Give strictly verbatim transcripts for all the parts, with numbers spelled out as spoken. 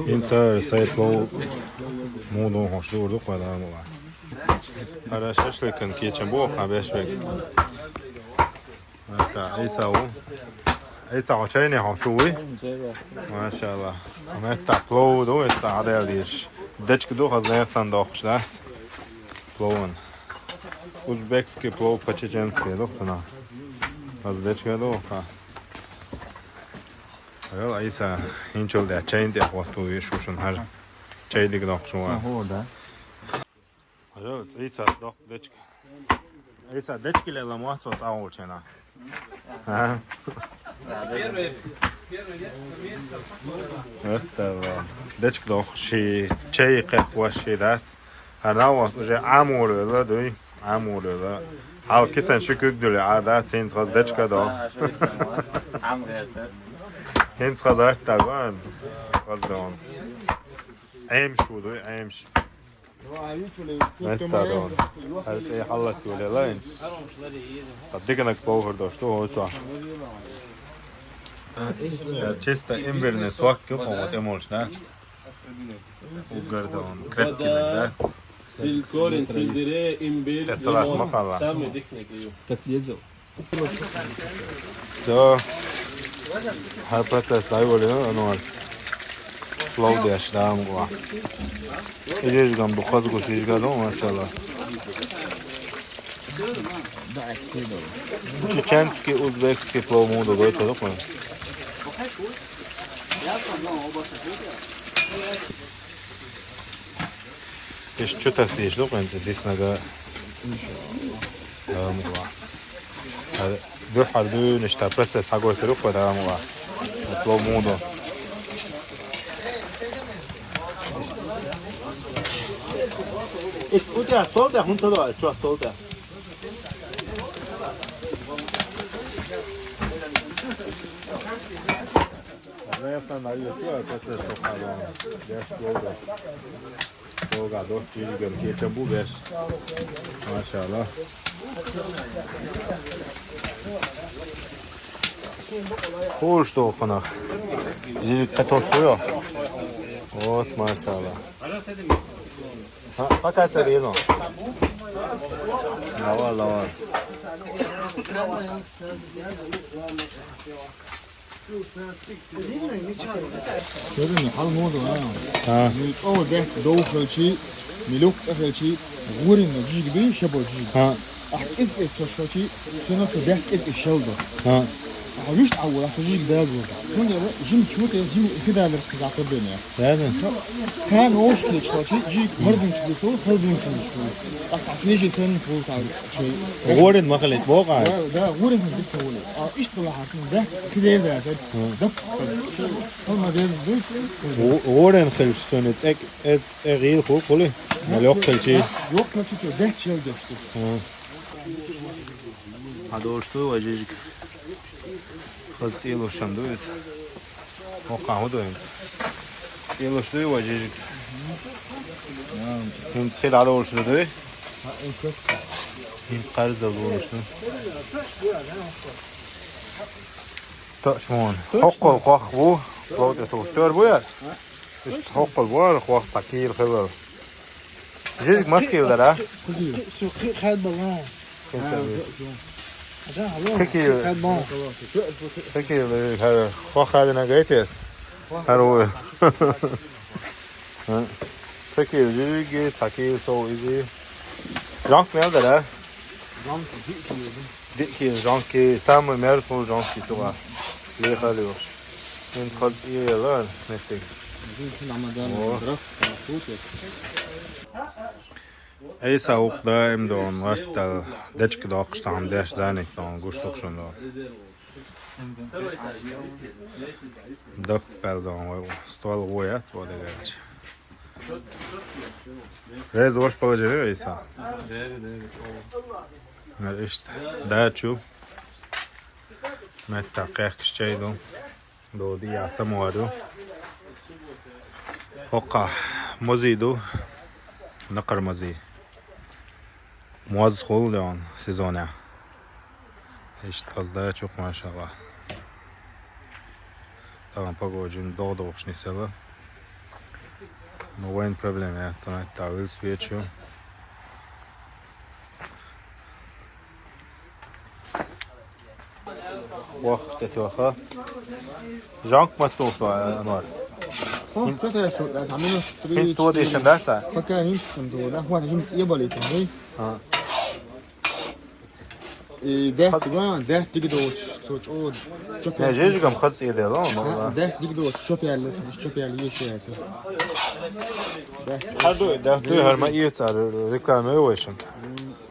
ХӀинца сай плов муха дохуш дур ду кхоьлармала. ХӀара шашлыкан кечам боху хьан беш вега. Мета, Ӏийса ву. Ӏийса, хьо чайне хьо шу вуй? Машалла. Мета, плов ду, Ӏийса, хьадаьлла дийш. Дечка ду, хаза нехан дохуш дац. Плован. Узбекский плов по-чеченски ду хьуна. Хаза дечка ду, ха. Эл, Ӏийса, хӀинчул де чайн тӀе хӀотту веш шу шун хӀара. Чай диг дохуш ву. Сан хӀор, да? Эл, Ӏийса, доккха дечка. Ӏийса, дечка лела ма цо цӀа волчена. А? Первое, первое место, место. Дечка дохуш, чай кхетта ваш ши дац. ХӀара новкъост уже Ӏамор вела дуй, Ӏамор вела. Хьал кисан ши куьг дуьле Ӏа дац, хӀинца хаза дечка до. ХӀинца хаза аш дагон. Хаза дон. Ӏемаш ву дуй, Ӏемаш. Меттадон. ХӀара цӀе хьаллакьюле лайн. Ткъа диканаг бовхар дош ду, хӀо чохь. Чисто имбирный сок ю, по-моему, тӀе молуш, да? Угар дон, крепкий, да? Силь, корень сельдерея, имбирь, лимон. Самый диканаг ю. Так лезу. Всё. ХӀара процесс дӀайолийна, Анвар. Плов деш, да, амгӀа. И жижигам бу хаза гуш жижига ду, машалла. Чеченский, узбекский плов муха ду, гойту ду кхуьн. Иштта чу тасдеш ду кхуьнца диснарг. АмгӀа. Дуьххьара дуьйна иштта процесс хьагойтур ю кхо дамгӀа. Плов муха ду. Ишт, у тебя стол тӀехь, хӀунда ца до, чохь стол тӀехь? Лесан а ю, чу а процесс хьалон. Деш плов деш. Ога дохчи гам кечам бу беш. Машалла. Хуш дохунах. Жижиг катош хуё. Вот, машалла. А, пока це видно. Давай, давай. Шерин хьал моду, а? А. Мил чӀогӀа бехк дов хилчи, мил юхк цӀа хилчи, гӀурин жижиг дуй, шабо жижиг. А. Ахь кӀиз-кӀиз тош хилчи, шуна цу бехк кӀиз-кӀиз шел до. А. Ахь вуьшта Ӏа вула, ахь жижиг даза вула. ХӀунда аьлла, жим чу тӀе, жим и фида лерхкиза ахь дердене. Яна. Кан ош килч хилчи, жижиг мардин чу дусу, халдин чу дусу. Ахь свежий сэн фул тал. ГӀурин ма хилийта боху ахь? Да, да, гӀурин хилийта вула. А, иштта лахьа, да, кидер да, да. Хм. Да. Хьалма деза дуй. ГӀу-, гӀурин хилча цуьнан тӀе, э, тӀе гӀийла хул, хули? Мел йоккхачий? Йоккхачий? Йоккхачий цо дехча ял деш ду. Хм. Хьан долуш ду вай жижиг? Хаза цӀийлушан ду иза. Моккха хӀун ду хӀинца? ЦӀийлуш дуй вай жижиг? ХӀинца хи дӀадолуш ду дуй? ХӀинца кхарзал долуш ду. Тоъаш муна. Хьоккхул хох бу, лов тӀе тухуш. Тер бу яр? Иштта хьоккхул бу ара хох цхьа кийла хилар. Жижиг мас кийла дара? Кхин ца вис. Кхин кийла. Кхин кийла, хӀара, хох хадина гайтес. ХӀара ву. Кхин кийла жижиги, цхьа кийла сов изи. Жонк мел дара? Жонк диъ кийла. Диъ кийла жонки, самый мерзлый жонки туга. Лехали уж. Ин код иела меттиг. О. Ӏийса вукх даим дон, ваьттал дечка доккхуш тахьам деш, заник дон, гуш тухшун дон. Даккхал дон, вай, стол гӀо яц, бо дагадж. Реза ваш положение, Ӏийса? Дери, дери, чӀо. Ишта, дачу. Метта кхехкаш чай ду. Доди я самуару. ХӀокха музей ду. Накъар музей. Моз хул де он сезоне. Иштта хаза дачух, машалла. Таган погода жин догӀ-догӀуш нисела. Ну, вайн проблема яц, ца меттахь вилс вечу. Вах, тетёха. Жанк ма стуш, Анвар. Хо, хӀинца, хӀинца тодешан дац? Пока хӀинца сам ду, да, хӀинца эбалийтан, эй? А. И даьтта ган, даьтта дика доцуш, цо чӀогӀа чопа. Не, жижигам хаза цӀе дело, но, а, да. Даьтта дика доцуш, чопа яьлла, чопа яьлла, еш яьлла. Даьтта. Хьар ду, даьтта ду, хьар ма ийца, реклама вешан.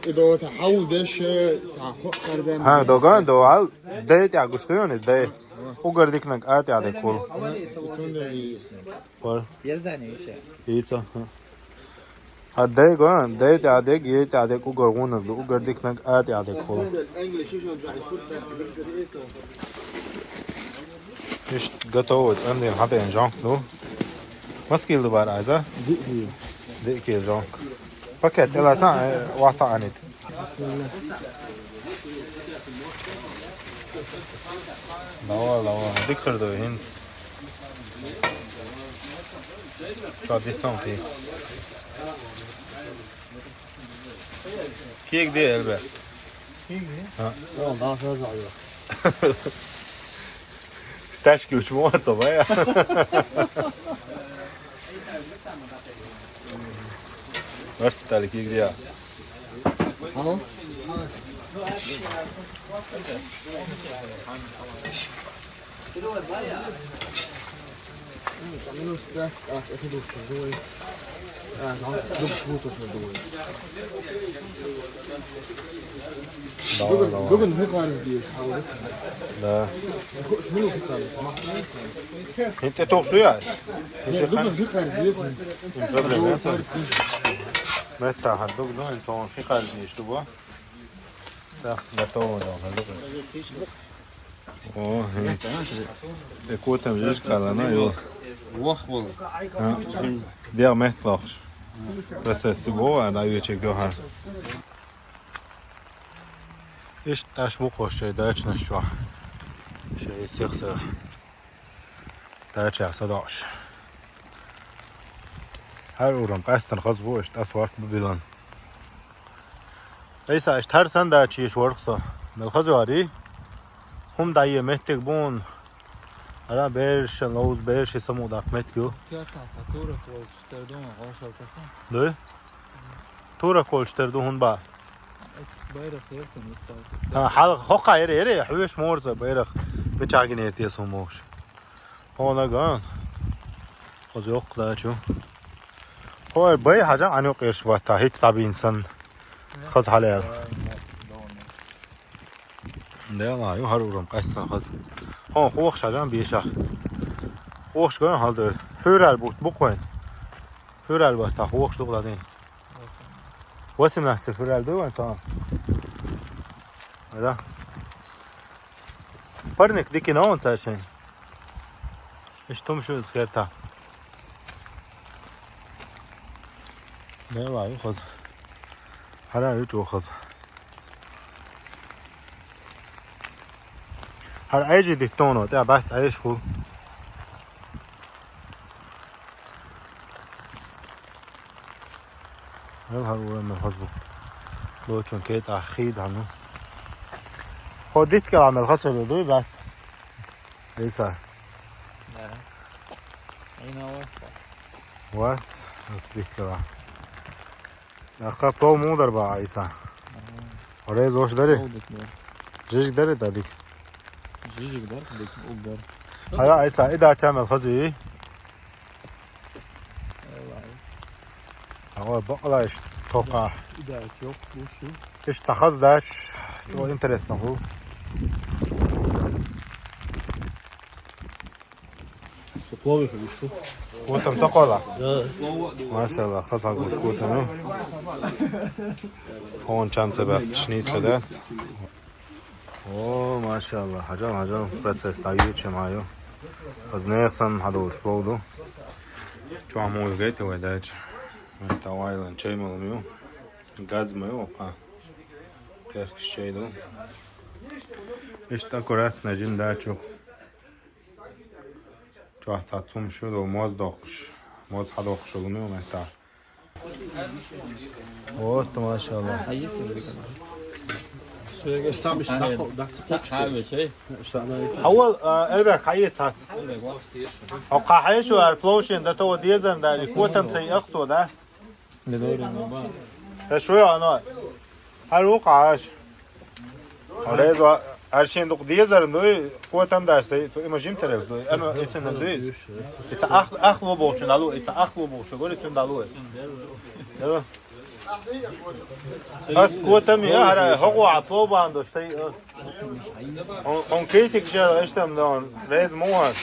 И до та хьал деш, ца хо хардан. Ха, доган, до ал, дай тя гуштуни, дай. Угар дикнаг а тя де кул. Пар. Яздани, иця. Иця, ха. Хьан дай ган, дай тӀаьдег, ей тӀаьдег угар гӀунаг ду, угар дикнаг а тӀаьдег хула. Иштта готовый, андин хьатӀен жонк ду. Маскил ду бар айза? Диъ кил. Диъ кил жонк. Пакет, эла цхьаъ, э, вац цхьаъ анит. Лава, лава, дикхар ду хӀинца. Ша дисам кхий. Кег де, Эльбе. Кег де? А. О, да, сразу. Стачки учмо, то бая. Вартали кег де. Алло? Давай, давай. Бүгүн хикарыз дийш. Да. Шмулу хикарыз. Хинте тохсу я? Нет, бүгүн хикарыз дийш. Проблема. Мэтта хадук, ну, интон хикарыз дийш, ту бу. Да, готово, да. О, хин. Э, котам жижиг калана, ё. Вах бол. А, дер мет лохш. Процесс бо, а, да, вечек дёха. Иш таш бу кош, шей дач наш чуа. Шей сех сех. Дач я садош. Хьар урам къастан хаз бу, иш тас варк бу билан. Айса, иш тар сан дач иш варк со. Мел хаз вари? ХӀума дӀае меттиг бун. Ара берша ловз, берша саму дакъ меттиг ю. Кертан са турак волчу тер ду, гӀошал касан. Дуй? Турак волчу тер ду хӀун ба? Эцис байрах ертан, иццалца. Ха, хьал хокха эре, эре, хьуьш морза байрах. Бичагин эртес хӀун мохш. Хьона ган. Оз йоккха дачу. Хой бай хьажа, аню къерш батта, хит табин сан. Хаз хьалел. Дела, ю хьар урам къастан хаз. Хьо, хохш хьажан беша. Хохш ган хьал дер. Фюрал бут буквен. Фюрал бат та хохш дугладин. Восемнадцать фюрал ду ван та. Да. Парник дикина он цашен. Иш тум шу скерта. Дела, ю хаз. Хьара ю чу хаз. Хьар айжи диттоно, тӀе бас айш хул. Эл хьар ура мел хаз бу. Лочун кет а хид хану. Хо дитка мел хаз бу, бас. Эса. Да. Айна васа. Вас, ас дитка. Акъа пол мудар ба Айса. Орез вош дари? Пол дит бар. Жижиг дари да дик. Жижиг дар, дик уг дар. Хара Айса, ида чамел хази. Ава бакъалаш тока. Ида чок бушу. Иш тахаз даш. Чо интересно ху. Со плови хӀу вушу. Котам сокъала? Да. Машалла, хас хагуш котам. Хьон чам ца бахт шница да? О, машалла, хьажал, хьажал, процесс даю, чем аю. Аз нех сан хьадулш болду. Чуа муй гайта вай дайч. Та вайлан чай малум ю. Гадз ма ю, ка. Кехкаш чай ду. Ишта аккуратно жин дачух. Чохь цхьа цум шу ду, моз доккхуш. Моз хьадохуш йолу муьлхха меттахь. Вот, машалла. Хьавол, а, Элбек, хьаеца хьац. Хьо кхахьешу ар пловшен да того дезар да, и котам цай ахто, да? Аш вай ано. Хьар ву кхахьеш. Резо, ар шен дукха дезар дуй, котам даш сай, цу има жимтарел дуй. Ано ицина дуй. Ица ах, ах ло бохчун далу, ица ах ло бохчун, гори цун далу. Ас котам я, хьара хьо гӀо а плов бан дош сай. Он, он критик же, эш там, да, он рез муаз.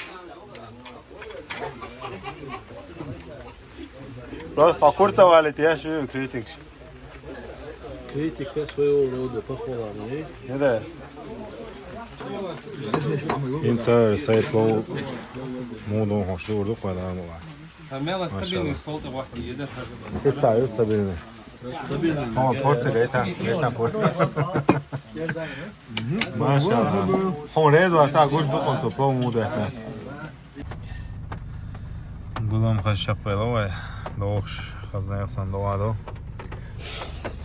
Просто курца валит, я ши критик. Критика своего рода, похвала, не? Не да. Инца сайт лоу мудон хош дур ду квадан мула. Тамела стабильный стол-то вахт езер. Ица ю стабильный. Стабильный. О, порти, это, это порти. Машалла. Хон резо аса гуш ду кон то плов мудо. Гулам хас чекхбелла вай. Дохуш, хазна яхсан догӀа до.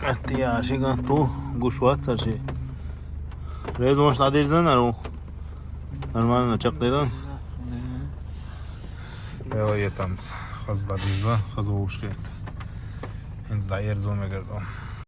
Атти яши ган ту, гуш вац аши. Резонаш дӀадирзан ару. Нормально чекхдиран. Эла етамц. Хаз дӀадирза, хаз вовшхет. ХӀинца дӀаерзо мегар до.